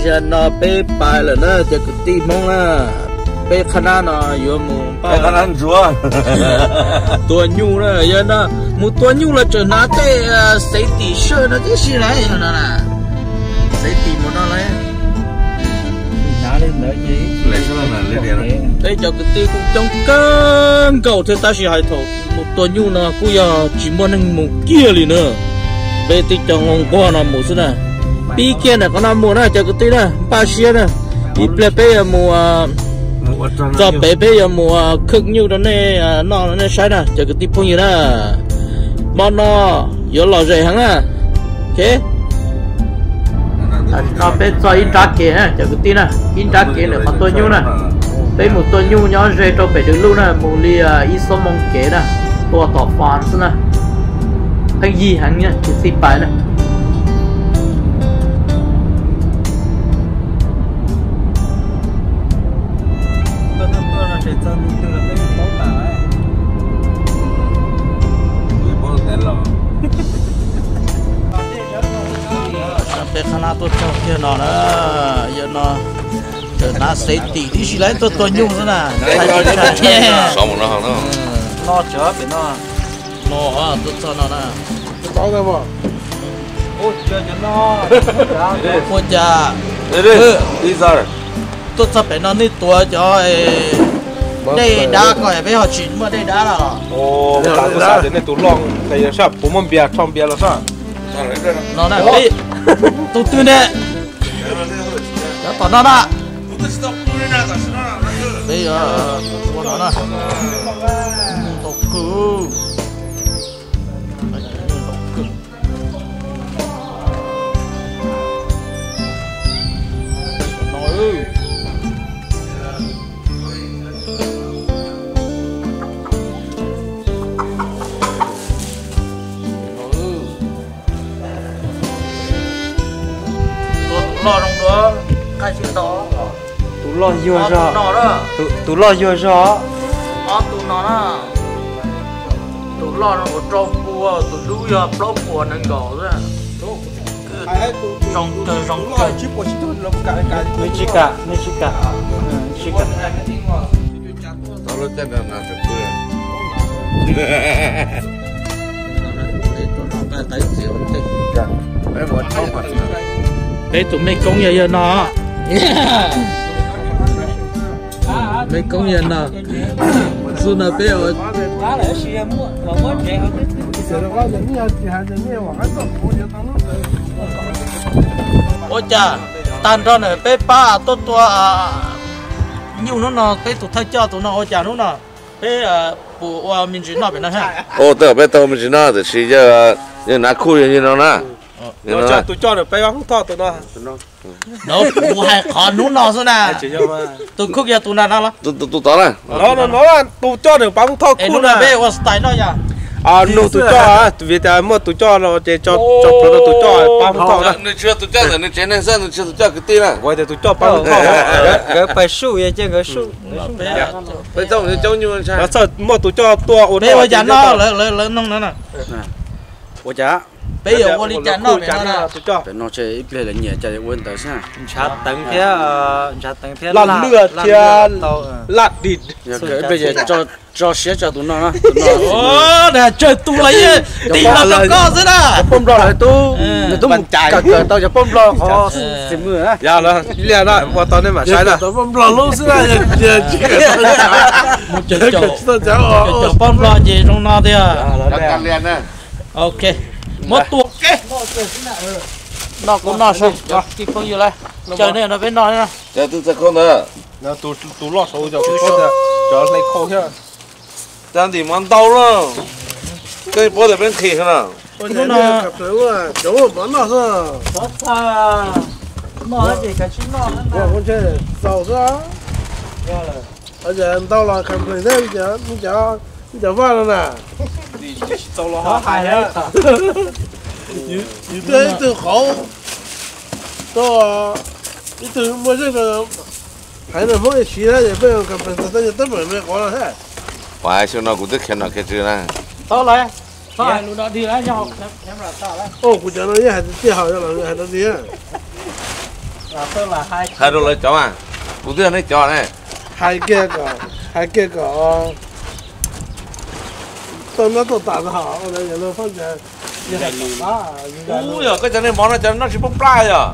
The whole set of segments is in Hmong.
Zaum no peb pais lawm na cov kwv tij Hmoob na, peb qhab nab no yuav mus npaj ntsuav tua nyuj na, yog no mus tua nyuj los tseem hnav tej xev tim sawj no tib si lawm no na, xev tim mus no lawm. Peb cov kwv tij kuj coob kawg nkaus thiab tab sis hais thaum mus tua nyuj no kuj yog tsis muaj neeg mus kiag li na. Peb tib co nquag no mus xwb na. Pib kiag ntawm qhov no mus na cov kwv tij na, npaj siab na. Ib pliag peb yuav mus txog pem peb yuav mus khooj nyuj rau nej noj rau nej saib na cov kwv tij phooj ywg na. Hmo no yuav lom zem heev na. Tam sim no peb txog ib nrab kev na cov kwv tij na, ib nrab kev ntawm qhov tua nyuj na. Peb mus tua nyuj nyob ze rau pem Dwm Luj na, mus li ib xuab moos kev na, tua tom fas xwb na. Pheej yig heev na, tsis txij pais na. Peb qhab nab tuaj txog kiag no na, yog no tseem hnav xev tim tib si lawm, tuaj tua nyuj xwb na. No, tuaj txog no na. Ua cas tuaj txog pem no nej tuav cov dej dab ko peb ho tsis muaj dej dab na los? Nej tus loj, puas muaj npias, rho npias los soj. No na, peb tus twg ne? Cov tom no na. Peb ua no na. Tau kawg. Tus loj zoo dua, qaij tsis tau. Tus loj yuag zog. Tus loj yuag zog. Ob tug no na. Tus loj no ua rau pua, tus dub yog plaub puas nees nkaum xwb. Zoo kawg, zoo kawg. Nws tsis kam, nws tsis kam, tsis kam. Peb tus mej koob yog yawg no. Mej koob yawg no. Xub no peb ua cas tag nrho na peb pab tuaj tua nyuj hnub no, peb tus thawj coj tus no ua cas hnub no peb puas ua me ntsis noj pem no? Ua tau, peb tau me ntsis noj tiam sis yawg hnav khuj yog li no na. Tus coj na peb pab Hmoob Thoj tus no. Kuv hais qhov hnub no xwb na. Tus khuj yog tus na no los? Tus tod na. Tus coj na pab Hmoob Thoj khuj na. Peb ua style no yog nug tus coj, vim tias muaj tus coj no ces tso plhuav rau tus coj pab Hmoob Thoj na. Nws tsis yog tus coj ntawm nws tsev neeg xwb, nws tsis yog tus coj kwv tij na. Kuv tias tus coj pab Hmoob Thoj, nkawd pais suj ces nkawd suj. Peb txoj coob nyuj ntshai. Txawm muaj tus coj tuaj ua, peb ua cas no lawv noog no na. Ua cas? Peb yuav ua li cas noj pem no? Pem no ces ib pliag lawv nyiam cas ua ntawd xwb. Ntshav teev thiab, ntshav teev thiab laj lwj thiab laj dim. Ib pliag tso siab tso tus no na. Tsawg tus los yeej tim los rau koj xwb na. Cov poj nplog lawv tub, nws tub mus kawm kawm tau cov poj nplog qhov xis mwm na. Ib pliag na ua tau nej mam saib na. Cov poj nplog lub xwb na. Mus cov poj nplog ces zoo no tiag. Ok, muab tua ke. Noj kuv noj saib, cov kwv tij phooj ywg lawm, caw nej no peb noj. Cov twg txawj khau ntawd? Tus loj saud cov hle khau thiab. Cov ntim mov ntau lawm. Koj paub tias peb nqhis na. Ntau los complain thiab, cov vaj no na. Yus twb ib tug qauv, ib tug muaj zeej, haiv neeg Hmoob siv na, peb complain txog tej yog teeb meem me qauv no thiab. Ua xyoo no kuv twb khiav nom khiav tswv na. Kuv cov no yeej hais tiag tiag, hais rau tiag. Hais rau lawv cov mas, kuv twb yog nej cov ne. Hais kiag kom, hais kiag kom tau nab tau tas no. Ub, yog koj cov neeg mov no cov noj tsis poob plab yog.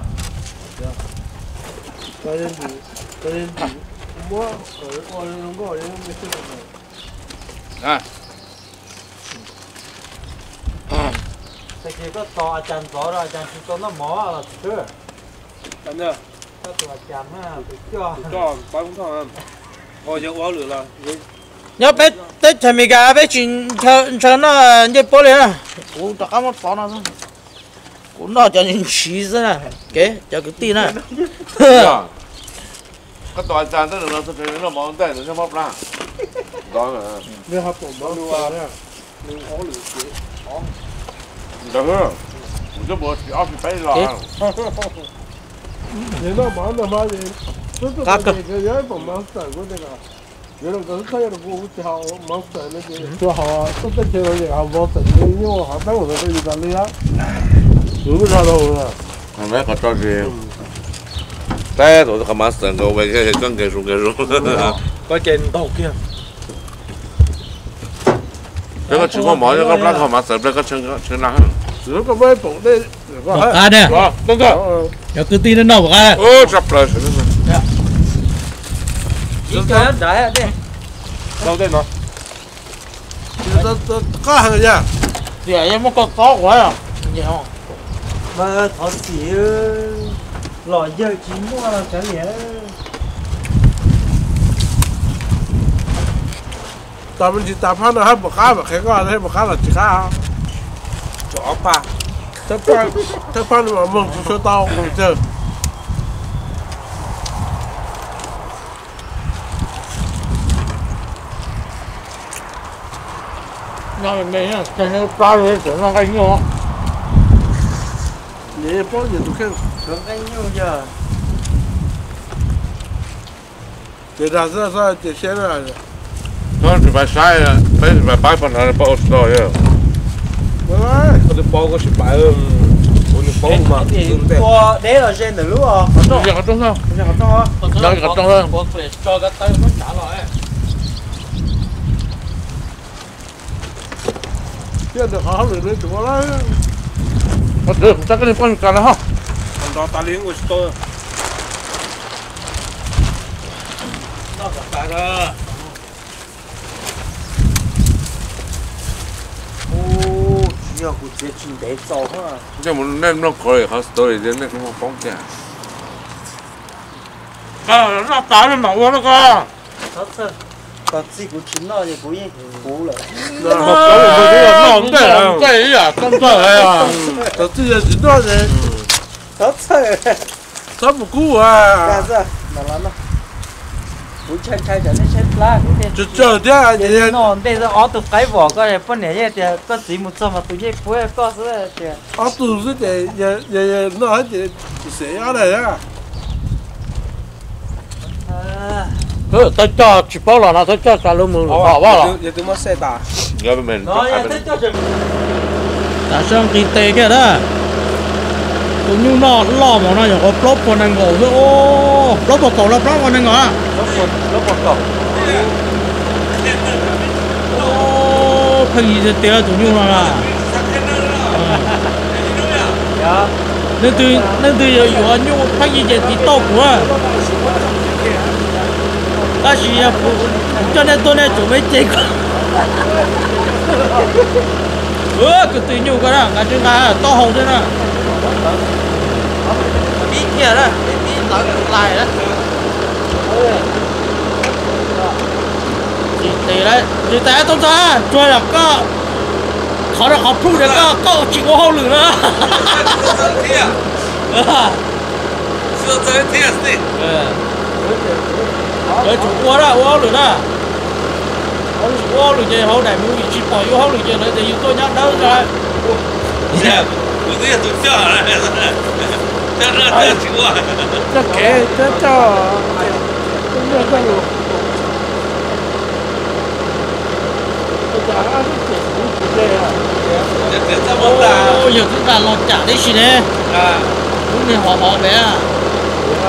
Tag kis koj tos a cas ntxov, a cas tsis tau noj mov los tsis twb. Koj tus a cas tus coj. Nyob peb teb chaws Amelikas peb tsis ntshaw noj ncej puab li na. Kuv rov qab muab tov no, kuv noj cov ntshiv xwb na, kev cov kwv tij na. Koj tos a cas ntawd no, noj mov ntej nws mob plab. Ntawd, kuv coj mus tsis ob tsis peb los. Qab kawg. Qhov tso tsis teb tus qhov mas xeem nkaus ve koj nqes zus nqes zus. Koj ces ntaug kiag. Peb koj tsis muaj mov, koj plab koj mas xeem ple koj tshee na. Pom qab ne. Cov kwv tij noj pom qab. Qab heev yog. Tiam yog muaj koj txob ua. Mas thov txim, los yawg tsis muaj los kav liam. Tos me ntsis tas phab no hab puas qab, mam qhia koj hab puas qab los tsis qab. Thawj phab no mas moog tsis tshua tau moog tsawg. Noj me me, noj nqaij nyuj. Nqaij nyuj yog. Ces dag xwb, xwb ces siab na. Koj tsis pais saib, peb tsis pais pab pog ntawd, pab ua tsis tau. Koj twb paub koj tsis pais, kuv nws paub mas. Ua deb los ze ntawm lub qhov rooj. Qhov rooj, qhov rooj. Thiab nws qhov hauj lwm nws tus ua lawm. Qhov twg kuv txaj koj niag poj niam kas na ho. Nrov tas li ua tsis tau. Ub, tsis yog kuv txiav tsis ntev txaus. Nej mus nej mloog qhov li qhov story nej kuj poob kiag. Noj tas mam ua no koj. Koj txij kuv tsis noj ces kuv yeej puv lawm. Noj ntej, txij yog tsis noj ces txhob mus kub. Kuv ntshai ntshai tsam nej tshaib plab, kuv thiaj tsis tsawg thiab. Noj ntej ob tug qaib vom koj poj niam yeej tias koj txiv mus txog mas tus yeej puab koj xwb tias. Ob tug xwb ces noj ces tsis xev ob daim. Thawj coj tsis paub los no thawj coj tsa lub mus hom vaj los. Tam sim nqis tes kiag na. Tus nyuj noj loj mos no nyuam qhuav plaub puas nees nkaum xwb. Plaub puas kaum los plaub puas nees nkaum na. Pheej yig tiag tiag tus nyuj no na. Leej twg yuav nyuj pheej yig ces tiv tauj kuv. Tab sis yog kuv coj nej tuaj nej tsum me ces koj. Kwv tij nyuj koj na, nqa tsis nqa taub hau thiab na. Pib kiag na, pib ntawd lais na. Tsis tas tau ntxog, tsuas yog koj thov rau qhov proof tias koj, koj tsis ua hauj lwm na. Lawv tsum ua na, ua hauj lwm na. Lawv tsum ua hauj lwm ces hauv daim movie tsis pom yus ua hauj lwm ces lawv tias yus tuaj nyob dawb na. Kuv twb yog tus coj, coj kev coj, coj, yog twb nqa los cam tib si ne. Lub niag hov hov pem.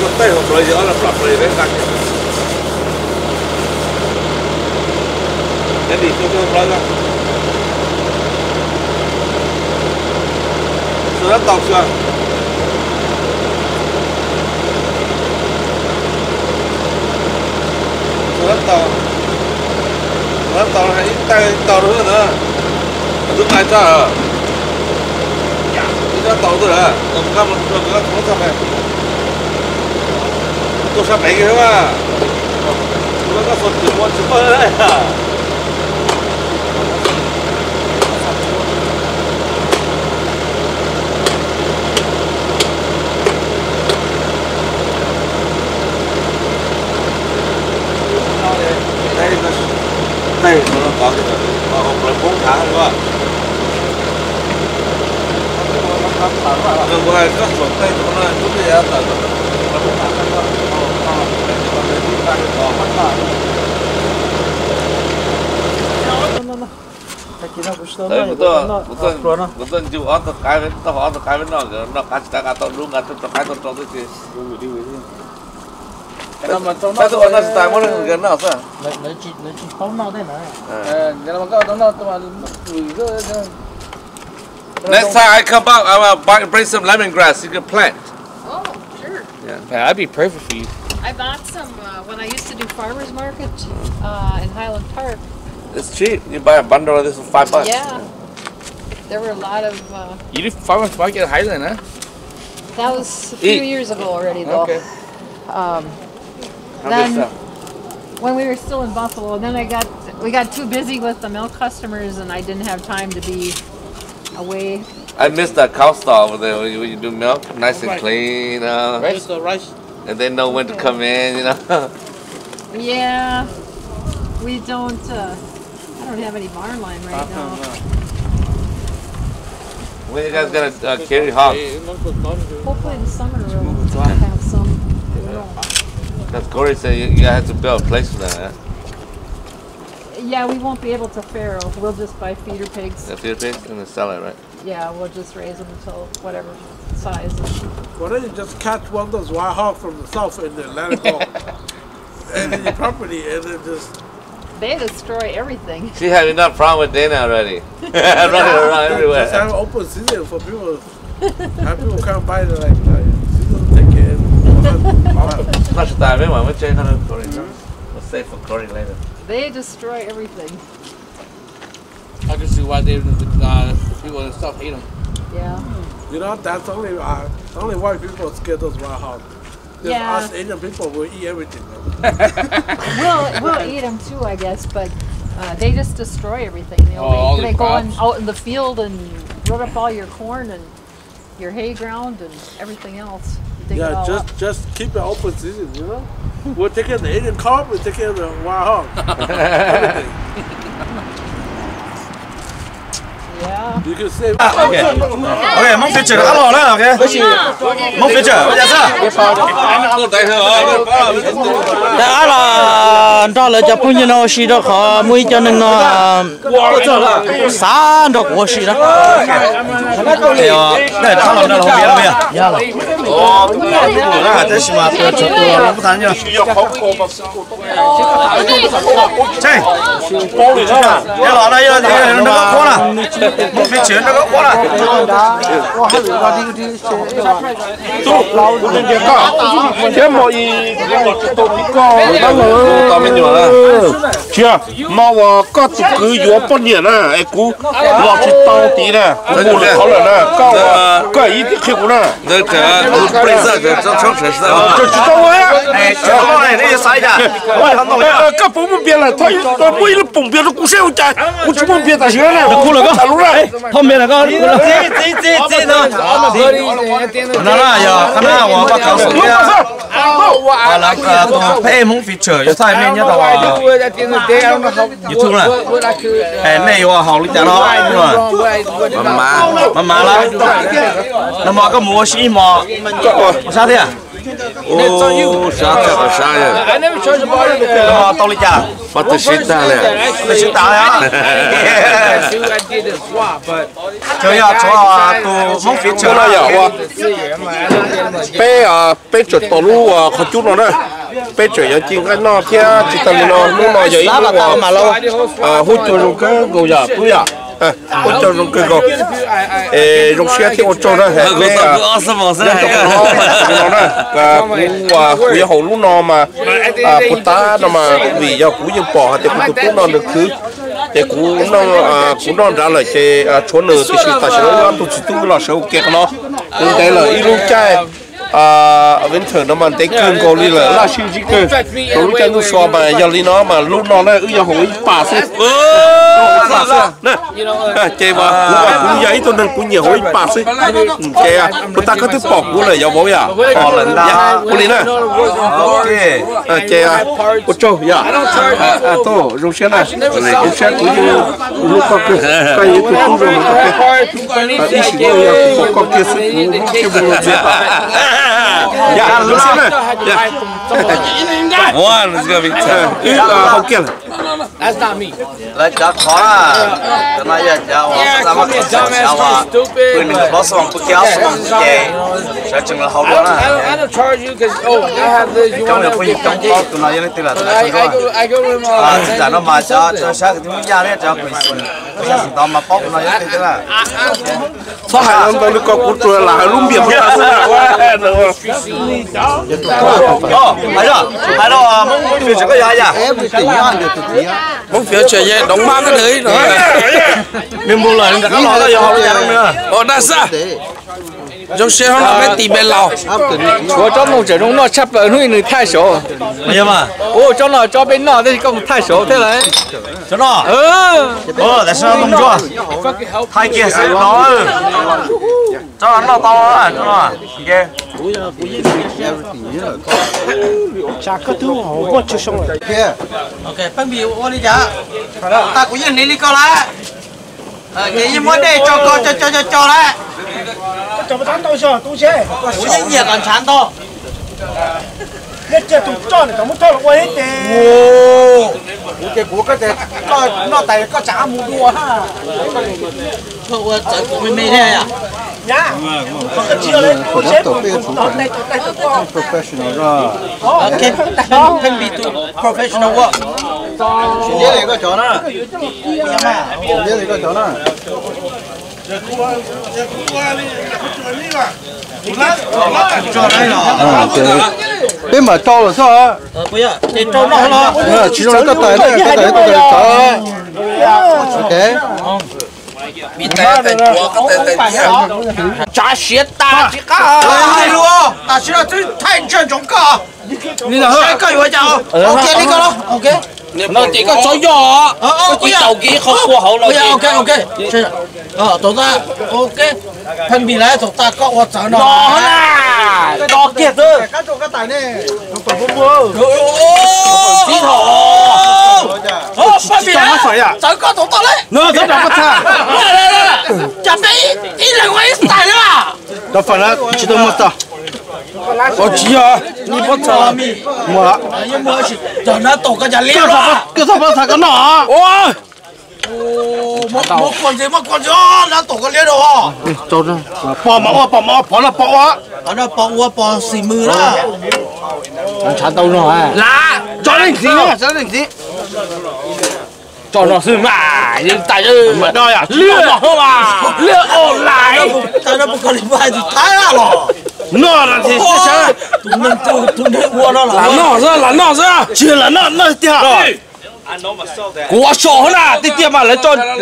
Tuaj tej hauv plawv yog ob lab plam ples peb nqa kiag. Cov dim tuaj tej hauv plawv na. Xuas dab tau xwb. Xuas dab tau. Xuas dab tau ib tag ib tau rau ntawd. Tus nqa tso. Ib dab tau tuaj lawm, nqa mus rau nqa txog pem. Tuaj sab pem kiag mas. Tus nqa xuas tsis muaj tsis muaj. Tej no, tej no tod, hauv plawv poob nrad lawm. Kuv hais koj xuas tej no, kuv twb yav tawm, plawv poob nrad. Kuv tuaj, kuv tuaj ncu ob tug qaib, ob tug qaib noj, noj qab tsis qab nqa tau dub, nqa rau qaib tau rau tib si. Qaib tuaj ua noj tsis tas muab rau nkawd noj xwb. Next time I come out, I will buy, bring some lemongrass you can plant. Oh, sure. Yeah. Yeah, that'd be perfect for you. I bought some uh, when I used to do farmers market uh, in Highland Park. It's cheap. You buy a bundle of this for five bucks. Yeah. There were a lot of. Uh, you do farmers market in Highland, huh? That was a few years ago already, though. Okay. Um, then, when we were still in Buffalo, then I got we got too busy with the milk customers, and I didn't have time to be away. I miss that cow stall over there where you, where you do milk, nice and clean, uh, and they know when to come in, you know. Yeah, we don't. Uh, I don't have any barn line right now. When you guys gonna uh, carry hogs? Hopefully in the summer we'll have some. Because Corey said you, you guys have to build a place for them, yeah? Yeah, we won't be able to farrow. We'll just buy feeder pigs. Yeah, feeder pigs and then sell it, right? Yeah, we'll just raise them until whatever size. Why don't you just catch one of those wild hog from the south and then let it go? And then your property, and then just They destroy everything. She had enough problem with Dana already. Running around everywhere. Just have an open season for people. Have people come by, they're like, uh, season ticket. Not should die, man. We'll check on Corey. We'll save for Corey later. They destroy everything. I can see why they, uh, people and stuff hate them. Yeah. You know, that's only, uh, only white people scare those wild hogs. Just us Asian people will eat everything. We'll we'll eat them too, I guess, but uh, they just destroy everything. They, oh, they go in, out in the field and rot up all your corn and your hay ground and everything else. Dig it all just, up. Just keep it open season, you know? We'll take care of the Asian carp, we'll take care of the wild hog. Everything. Ok, Hmoob Fiv Tsawm rov qab los na. Hmoob Fiv Tsawm ua cas xwb? Rov qab los nrog lawv cov phooj ywg no ua si rau qhov muaj ib co neeg no xav nrog kuv ua si na. Rov qab los nrog lawv ua si na. Tab sis mas tus tsov tus los lub tha nyob. Ces, yog los no yog nrog koj qhuab na, Hmoob Fiv Tsawm nrog koj qhuab na. Thiab mo i, tsis tau tib koj. Tsiag, no uas koj tus kwv yuav poj niam na, es kuv los tsis tau tid na, kuv mus lawm qhov lawm na, koj, koj ib tib qhia kuv na. Tsis tau, koj puas muaj npias lawm, thov muaj ib lub poom npias rau kuv seb ua cas, kuv tsis muaj npias tam sim na, kuv tham lus na. No na yog qhab nab uas vaj khav xwm thiab lawv tus peb Hmoob Fiv Tsawm yuav thaij nej nyob rau YouTube na. Nej yuav haus li cas no? Mas mas lawm. Nag hmo koj mus ua si ib hmo, ua sab thiab. Sab thiab, sab. Nag hmo tau li cas? Pab twb sib tag li. Twb sib tag li. Tsuas yog tshuav tus Hmoob Fiv Tsawm no yog ua peb, peb tseem tos lub qhov cub no na. Peb tseem yuav ci nqaij noj thiab tsis tag li no, hnub no yog ib hnub uas huab cua zoo kawg nkaus yom, tub yom. Huab cua zoo kawg nkaus. Es zoo siab thiab ua tsaug na, peb no na, kuv, kuv yuav haus lub no mas, puas tab no mas vim yog kuv yeej pom hais tias kuv tus tub no nws khwv, ces kuv, kuv noj nrad lawm ces tshuav nws, tiam sis tam sim no wb ob tug txiv tub wb los sawv ua ke qhov no, kuv ntev lawm ib lub caij winter no mas ntev kawg nkaus li lawm, laj sib ntsib kawg rau lub caij ntuj so mas yog li no mas lub no na wb yuav haus ib pas xwb. Ces kuv yog ib tug neeg kuv nyiam haus ib pas xwb. Ces puas tab koj twb pom kuv lawm yog vauv yom? Ua li na. Ces ua tsaug yom. Tub zoo siab na, zoo siab kuv yeej hlub koj kawg, koj yog ib tug tub zoo kawg. Ib sim neej yog kuv pom koj kiag xwb kuv thiaj mus los txiav. Zoo siab na. Wb haus kiag lawm. Lawv cov qhov na, cov no yog cov uas xav muab qhov xav uas pw nws plaub xuab moos pw kiag ob xuab moos ces sawv tsees los haus dua na. Coob yog phooj ywg coob paub tus no yog leej twg lawm, tus no tsis ntsam no mas cov sab kwv tij Hmoob Yaj thiab cov kwv tij xeev ntawd mas paub tus no yog leej twg thiab lawm. Txhob hais ntau li ko, kuv tsuas lam hais lub npias Hmoob Yaj xwb na. Hais rau Hmoob Fiv Tsawm koj yog yam. Hmoob Fiv Tsawm yog doov mab koj nws no. Nws mus lawm nws rov qab los koj yuav haus li cas rau nws? Ua dab xab. Zoo siab no peb tis npe laus. Tshuav tsob ntoo tseem zoo noj tshaj plaws hnub nws thaij saud. Ua tsob no tsob peb noj tab sis koj mus thaij saud thiab lauj. Tsob no. Tam sim no ntoo ntsuab. Thaij kiag xwb no. Tsob no noj tau, tsob no. Pheej Npis ua li cas? Tag kuv yeej hliv li koj lawm. Ces yeej muab dej tso ko co co co co lawm. Kuv yeej nyiam kom ntshav ntau. Nej cia tus roj nim cov muab roj los ua ib ces. Kuv ces kuv koj ces koj noj tas koj tsam mus dua ha. Koj ua txawv kuv me me thiab yom. Nyab, koj tsis yog li kuv seb kuv tov tes tov taig rau koj. Can, can be too professional work. Tsis liab li koj cov na. Tsis liab li koj cov na. Peb mam rau lawm xwb. Tsis zoo li koj tais na, koj tais koj tais txawv. Tsav siav tas tsis qab. Tam sim no twb thaij ntsaj ntsoov koj. Saib koj yuav cas. Cia li koj los. No ces koj txhob yoj, koj cia li taus kiag qhov kua hauv los. Thaum tas, ok, Pheej Npis lawv thaum tas koj ua txawv no. Do kiag xwb. Txawv koj thaum tas lawm. Cas peb ib leeg ua ib tais li. Rau fawm na, tsis tau muaj txog. Ua tsis yog, ni pob txha. Muaj. Koj txog pob txha koj noj. Pom mas ua, pom mas ua, pov no pov ua. Ntshav ntau zog. Tso leej txiv, tso leej txiv. Tso no xwb mas, yeej tas lawm. Lwj no mas, lwj os laiv. Noj no ces lam noj xwb, lam noj xwb. Tsis lam noj, noj tiag. Kuv ua so na, tiag tiag mas lawv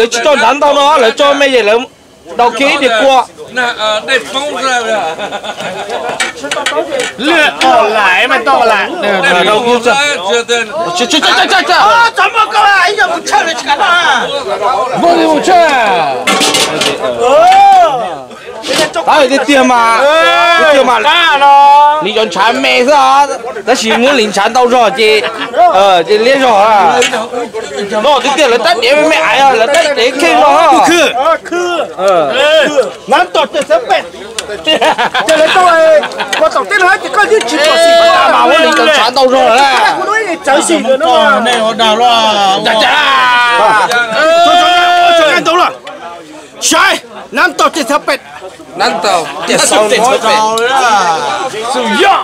tsis tso ntshav ntau no, lawv tso me ces lawv daus kiag ib diav kua. Lwj os laiv mas tau lawm. Tiag tiag mas, tiag tiag mas, li cov ntshav me xwb, tab sis muab li ntshav ntau zog ces, ces liab zog. No tiag tiag lawv tab dev me me aiv, lawv tab dev kheej no. Nab tom ces xav pem, ces lawv tau ua tom tej no ces koj yeej tsis pom xim mas muab li cov ntshav ntau zog lawm. Kuv lub ib txawv xim no. Saib, nab tom ces xav pem. Nab tom ces xav pem. Xum yoj.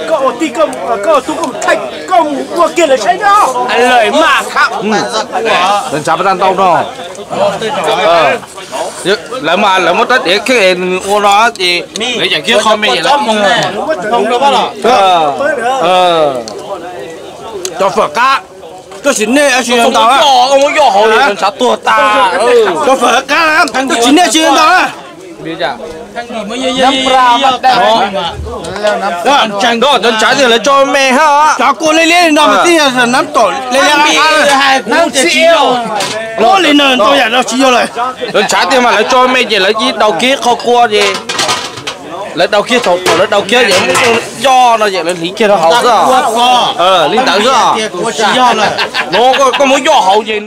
Koj ua tij, koj ua tub, koj mus thaij, koj mus ua kiag lawv saib no. Lawv mas, lawv ntshav pas tag ntau no. Lawv mas lawv muab rab dev kheej nws ua no ces lawv yeej kiag qho me es lawv cov fawm qab, koj tsis nej tsis ntau, koj muab yoj hauv ntshav tuag tas. Cov fawm qab, koj tsis nej tsis ntau. Cov ntshav tiag lawv tso me hab. Cov kua liab liab li no mas tib yog nab tom liab liab. Lub li no ntau yam no tsis yog lawm. Cov ntshav tiag mas lawv tso me ces lawv cia li daus kiag qho kua ces lawv daus kiag thaum thaum lawv daus kiag ces yoj no ces lawv hliv kiag rau hauv xwb. Li ntawd xwb. No koj muab yoj hauv ces